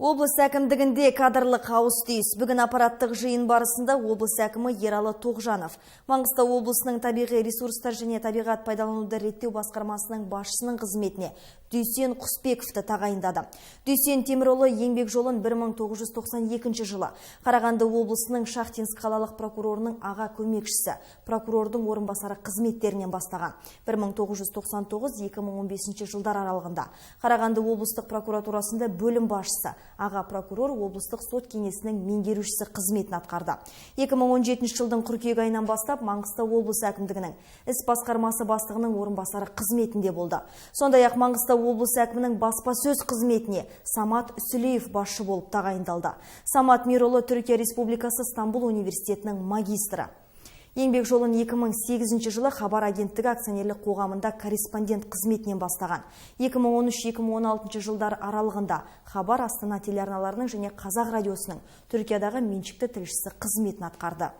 Облыс әкімдігінде кадрлық ауыс-түйіс. Бүгін аппараттық жиын барысында облыс әкімі Ералы Тоғжанов Маңғыстау облысының табиғи ресурстар және табиғат пайдалануды реттеу басқармасының басшысының қызметіне Дүйсен Құсбековті тағайындады. Дүйсен Темірұлы еңбек жолын 1992 жылы Қарағанды облысының Шахтинск қалалық прокурорының аға көмекшісі, прокурордың орынбасары қызметтерінен бастаған. 1999-2015 жылдар аралығында Қарағанды облыстық прокуратурасында бөлім басшысы, аға прокурор, облыстық сот кеңесінің меңгерушісі қызметін атқарды. 2017 жылдың қыркүйек айынан бастап Маңғыстау облысы әкімдігінің іс басқармасы бастығының орынбасары қызметінде болды. Сондай-ақ Маңғыстау облысы әкімінің баспасөз қызметіне Самат Сүлеев басшы болып тағайындалды. Самат Мирұлы Түркия Республикасы Стамбул университетінің магистрі. Еңбек жолын 2008 жылы Хабар агенттігі акционерлік қоғамында корреспондент қызметінен бастаған. 2013-2016 жылдар аралығында Хабар, Астана телеарналарының және Қазақ радиосының Түркиядағы меншікті тілшісі қызметін атқарды.